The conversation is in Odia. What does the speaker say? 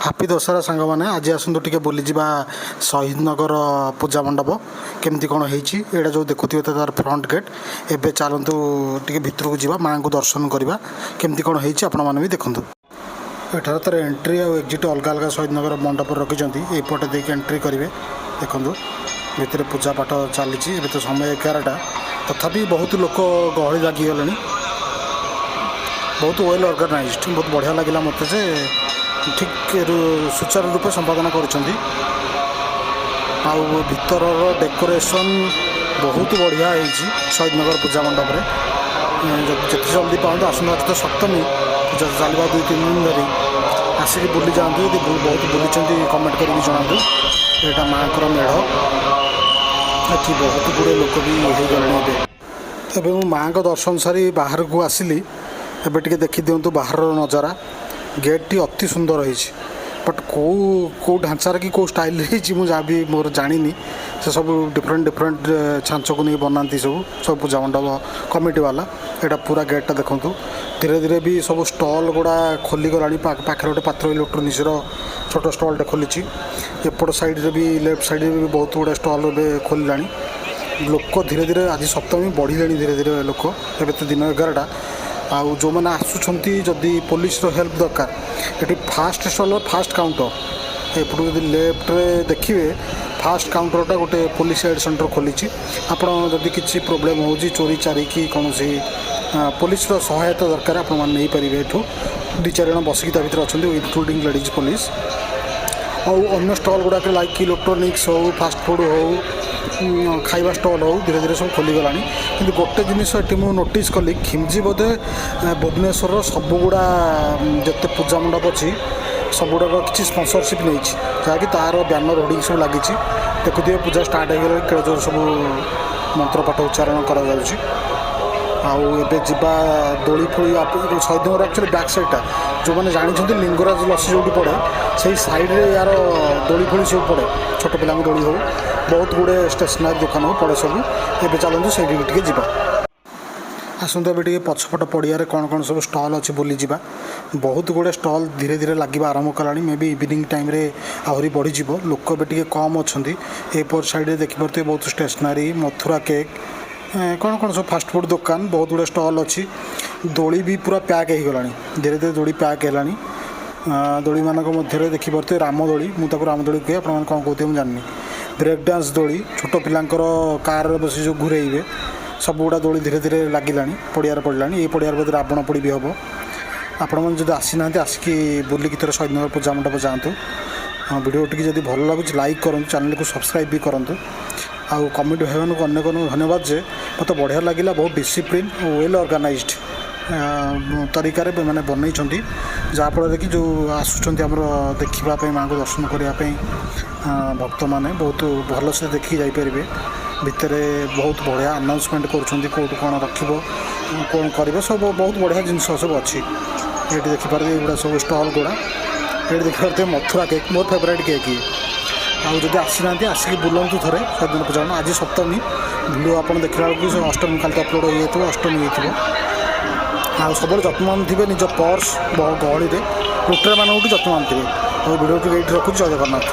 ହାପି ଦଶହରା ସାଙ୍ଗମାନେ। ଆଜି ଆସନ୍ତୁ ଟିକେ ବୁଲିଯିବା ଶହୀଦନଗର ପୂଜା ମଣ୍ଡପ କେମିତି କ'ଣ ହେଇଛି। ଏଇଟା ଯେଉଁ ଦେଖୁଥିବେ ତ ତାର ଫ୍ରଣ୍ଟ ଗେଟ୍। ଏବେ ଚାଲନ୍ତୁ ଟିକେ ଭିତରକୁ ଯିବା, ମାଆଙ୍କୁ ଦର୍ଶନ କରିବା। କେମିତି କ'ଣ ହେଇଛି ଆପଣମାନେ ବି ଦେଖନ୍ତୁ। ଏଠାରେ ତାର ଏଣ୍ଟ୍ରି ଆଉ ଏକ୍ଜିଟ୍ ଅଲଗା ଅଲଗା ଶହୀଦନଗର ମଣ୍ଡପରେ ରଖିଛନ୍ତି। ଏଇପଟେ ଦେଇକି ଏଣ୍ଟ୍ରି କରିବେ। ଦେଖନ୍ତୁ, ଭିତରେ ପୂଜା ପାଠ ଚାଲିଛି। ଏବେ ତ ସମୟ 11ଟା, ତଥାପି ବହୁତ ଲୋକ ଗହଳି ଲାଗିଗଲେଣି। ବହୁତ ୱେଲ୍ ଅର୍ଗାନାଇଜଡ୍, ବହୁତ ବଢ଼ିଆ ଲାଗିଲା ମୋତେ ଯେ ଠିକ୍ ସୁଚାରୁ ରୂପେ ସମ୍ପାଦନ କରୁଛନ୍ତି। ଆଉ ଭିତରର ଡେକୋରେସନ୍ ବହୁତ ବଢ଼ିଆ ହେଇଛି ଶହୀଦନଗର ପୂଜା ମଣ୍ଡପରେ। ଯଦି ଯେତେ ଜଲ୍ଦି ପାଆନ୍ତୁ ଆସନ୍ତୁ। ଆଜି ତ ସପ୍ତମୀ, ପୂଜା ଚାଲିବ 2-3 ଦିନ ଧରି। ଆସିକି ବୁଲି ଯାଆନ୍ତୁ। ଯଦି ବହୁତ ବୁଲିଛନ୍ତି, କମେଣ୍ଟ କରିକି ଜଣାନ୍ତୁ। ଏଇଟା ମାଆଙ୍କର ମେଢ଼। ଏଠି ବହୁତ ଗୁଡ଼ିଏ ଲୋକ ବି ହେଇଗଲେଣି ଏବେ। ଏବେ ମୁଁ ମାଆଙ୍କ ଦର୍ଶନ ସାରି ବାହାରକୁ ଆସିଲି। ଏବେ ଟିକେ ଦେଖିଦିଅନ୍ତୁ ବାହାରର ନଜାରା। ଗେଟ୍ଟି ଅତି ସୁନ୍ଦର ହେଇଛି, ବଟ୍ କେଉଁ କେଉଁ ଢାଞ୍ଚାରେ କି କେଉଁ ଷ୍ଟାଇଲ୍ରେ ହେଇଛି, ମୁଁ ଯାହା ବି ମୋର ଜାଣିନି। ସେ ସବୁ ଡିଫରେଣ୍ଟ ଡିଫରେଣ୍ଟ ଛାଞ୍ଚକୁ ନେଇ ବନାନ୍ତି ସବୁ ସବୁ ପୂଜା ମଣ୍ଡପ କମିଟି ବାଲା। ଏଇଟା ପୁରା ଗେଟ୍ଟା ଦେଖନ୍ତୁ। ଧୀରେ ଧୀରେ ବି ସବୁ ଷ୍ଟଲ୍ ଗୁଡ଼ା ଖୋଲିଗଲାଣି। ପାଖରେ ଗୋଟେ ପାତ୍ର ଇଲେକ୍ଟ୍ରୋନିକ୍ସର ଛୋଟ ଷ୍ଟଲ୍ଟେ ଖୋଲିଛି। ଏପଟ ସାଇଡ଼୍ରେ ବି, ଲେଫ୍ଟ ସାଇଡ଼୍ରେ ବି ବହୁତ ଗୁଡ଼ାଏ ଷ୍ଟଲ୍ ଏବେ ଖୋଲିଲାଣି। ଲୋକ ଧୀରେ ଧୀରେ, ଆଜି ସପ୍ତମୀ, ବଢ଼ିଲେଣି ଧୀରେ ଧୀରେ ଲୋକ। ଏବେ ତ ଦିନ 11ଟା। ଆଉ ଯେଉଁମାନେ ଆସୁଛନ୍ତି, ଯଦି ପୋଲିସର ହେଲ୍ପ ଦରକାର, ଏଠି ଫାଷ୍ଟ ଷ୍ଟଲ୍ର ଫାଷ୍ଟ କାଉଣ୍ଟର, ଏପଟୁ ଯଦି ଲେଫ୍ଟରେ ଦେଖିବେ, ଫାଷ୍ଟ କାଉଣ୍ଟରଟା ଗୋଟେ ପୋଲିସ ଏଡ୍ ସେଣ୍ଟର ଖୋଲିଛି। ଆପଣ ଯଦି କିଛି ପ୍ରୋବ୍ଲେମ୍ ହେଉଛି, ଚୋରି ଚାରି କି କୌଣସି ପୋଲିସର ସହାୟତା ଦରକାର, ଆପଣମାନେ ନେଇପାରିବେ ଏଠୁ। ଦୁଇ ଚାରି ଜଣ ବସିକି ତା ଭିତରେ ଅଛନ୍ତି, ଇନକ୍ଲୁଡ଼ିଂ ଲେଡ଼ିଜ୍ ପୋଲିସ। ଆଉ ଅନ୍ୟ ଷ୍ଟଲ୍ ଗୁଡ଼ାକ ଲାଇକ୍ ଇଲେକ୍ଟ୍ରୋନିକ୍ସ ହେଉ, ଫାଷ୍ଟଫୁଡ଼୍ ହେଉ, ଖାଇବା ଷ୍ଟଲ୍ ହେଉ, ଧୀରେ ଧୀରେ ସବୁ ଖୋଲିଗଲାଣି। କିନ୍ତୁ ଗୋଟେ ଜିନିଷ ଏଠି ମୁଁ ନୋଟିସ୍ କଲି, ଖିମଜି ବୋଧେ ଭୁବନେଶ୍ୱରର ସବୁଗୁଡ଼ା ଯେତେ ପୂଜା ମଣ୍ଡପ ଅଛି, ସବୁଗୁଡ଼ାକ କିଛି ସ୍ପନ୍ସରସିପ୍ ନେଇଛି, ଯାହାକି ତା'ର ବ୍ୟାନର ହୋର୍ଡ଼ିଂ ସବୁ ଲାଗିଛି। ଦେଖୁଥିବେ, ପୂଜା ଷ୍ଟାର୍ଟ ହେଇଗଲାଣି। କେଡ଼େ ଜୋର ସବୁ ମନ୍ତ୍ରପାଠ ଉଚ୍ଚାରଣ କରାଯାଉଛି। ଆଉ ଏବେ ଯିବା ଦୋଳି ଫୋଳି। ଶହୀଦନଗର ଆକ୍ଚୁଆଲି ବ୍ୟାକ୍ ସାଇଡ଼୍ଟା, ଯେଉଁମାନେ ଜାଣିଛନ୍ତି, ଲିଙ୍ଗରାଜ ଲସି ଯେଉଁଠି ପଡ଼େ, ସେଇ ସାଇଡ଼୍ରେ ୟାର ଦୋଳି ଫୋଳି ସବୁ ପଡ଼େ। ଛୋଟ ପିଲାଙ୍କ ଦୋଳି ହେଉ, ବହୁତ ଗୁଡ଼ିଏ ଷ୍ଟେସନାରୀ ଦୋକାନ ହେଉ, ପଡ଼େ ସବୁ। ଏବେ ଚାଲନ୍ତୁ ସେଇଠିକି ଟିକେ ଯିବା। ଆସନ୍ତୁ, ଏବେ ଟିକେ ପଛପଟ ପଡ଼ିଆରେ କ'ଣ କ'ଣ ସବୁ ଷ୍ଟଲ୍ ଅଛି ବୁଲିଯିବା। ବହୁତ ଗୁଡ଼ିଏ ଷ୍ଟଲ୍ ଧୀରେ ଧୀରେ ଲାଗିବା ଆରମ୍ଭ କଲାଣି। ମେ ବି ଇଭିନିଂ ଟାଇମ୍ରେ ଆହୁରି ବଢ଼ିଯିବ। ଲୋକ ଏବେ ଟିକେ କମ୍ ଅଛନ୍ତି। ଏପଟ ସାଇଡ଼୍ରେ ଦେଖିପାରୁଥିବେ, ବହୁତ ଷ୍ଟେସନାରୀ, ମଥୁରା କେକ୍, କ'ଣ କ'ଣ ସବୁ ଫାଷ୍ଟଫୁଡ଼୍ ଦୋକାନ, ବହୁତ ଗୁଡ଼ିଏ ଷ୍ଟଲ୍ ଅଛି। ଦୋଳି ବି ପୁରା ପ୍ୟାକ୍ ହେଇଗଲାଣି। ଧୀରେ ଧୀରେ ଦୋଳି ପ୍ୟାକ୍ ହେଲାଣି। ଦୋଳିମାନଙ୍କ ମଧ୍ୟରେ ଦେଖିପାରୁଥିବେ ରାମଦୋଳି। ମୁଁ ତାକୁ ରାମଦୋଳି କୁହେ, ଆପଣମାନେ କ'ଣ କହୁଥିବେ ମୁଁ ଜାଣିନି। ବ୍ରେକ୍ ଡ୍ୟାନ୍ସ ଦୋଳି, ଛୋଟ ପିଲାଙ୍କର କାରରେ ବସି ଯେଉଁ ଘୁରେଇବେ, ସବୁଗୁଡ଼ା ଦୋଳି ଧୀରେ ଧୀରେ ଲାଗିଲାଣି, ପଡ଼ିଆରେ ପଡ଼ିଲାଣି। ଏଇ ପଡ଼ିଆରେ ବୋଧେ ରାବଣ ପୋଡ଼ି ବି ହେବ। ଆପଣମାନେ ଯଦି ଆସିନାହାନ୍ତି, ଆସିକି ବୁଲିକି ଥରେ ଶହୀଦନଗର ପୂଜା ମଣ୍ଡପ ଯାଆନ୍ତୁ। ହଁ, ଭିଡ଼ିଓ ଟିକେ ଯଦି ଭଲ ଲାଗୁଛି, ଲାଇକ୍ କରନ୍ତୁ, ଚ୍ୟାନେଲକୁ ସବସ୍କ୍ରାଇବ୍ ବି କରନ୍ତୁ। ଆଉ କମିଟି ଭାଇମାନଙ୍କୁ ଅନେକ ଅନେକ ଧନ୍ୟବାଦ ଯେ ମୋତେ ବଢ଼ିଆ ଲାଗିଲା। ବହୁତ ଡିସିପ୍ଲିନ୍ ଓ ୱେଲ୍ ଅର୍ଗାନାଇଜଡ୍ ତରିକାରେ ମାନେ ବନେଇଛନ୍ତି, ଯାହାଫଳରେ କି ଯେଉଁ ଆସୁଛନ୍ତି ଆମର ଦେଖିବା ପାଇଁ, ମାଆଙ୍କୁ ଦର୍ଶନ କରିବା ପାଇଁ ଭକ୍ତମାନେ ବହୁତ ଭଲସେ ଦେଖିକି ଯାଇପାରିବେ। ଭିତରେ ବହୁତ ବଢ଼ିଆ ଆନାଉନ୍ସମେଣ୍ଟ କରୁଛନ୍ତି, କେଉଁଠୁ କ'ଣ ରଖିବ, କ'ଣ କରିବ, ସବୁ ବହୁତ ବଢ଼ିଆ ଜିନିଷ ସବୁ ଅଛି। ଏଇଠି ଦେଖିପାରିବେ, ଏଗୁଡ଼ା ସବୁ ଷ୍ଟଲ୍ ଗୁଡ଼ା। ଏଇଠି ଦେଖିପାରୁଥିବେ ମଥୁରା କେକ୍, ମୋର ଫେଭରାଇଟ୍ କେକ୍ ଇଏ। ଆଉ ଯଦି ଆସିନାହାନ୍ତି, ଆସିକି ବୁଲନ୍ତୁ ଥରେ ଶହୀଦନଗର ପୂଜା ମଣ୍ଡପ। ଆଜି ସପ୍ତମୀ, ଭିଡ଼ିଓ ଆପଣ ଦେଖିଲା ବେଳକୁ ସେ ଅଷ୍ଟମୀ, କାଲି ତ ଅପଲୋଡ଼ ହେଇଯାଇଥିବ, ଅଷ୍ଟମୀ ହେଇଥିବ। ଆଉ ସବୁବେଳେ ଯତ୍ନବାନ ଥିବେ ନିଜ ପର୍ସ, ଗହଳିରେ ଲୁଟେରାମାନଙ୍କଠୁ ଯତ୍ନବାନ ଥିବେ। ଆଉ ଭିଡ଼ିଓଟିକୁ ଏଇଠି ରଖୁଛି। ଜୟ ଜଗନ୍ନାଥ।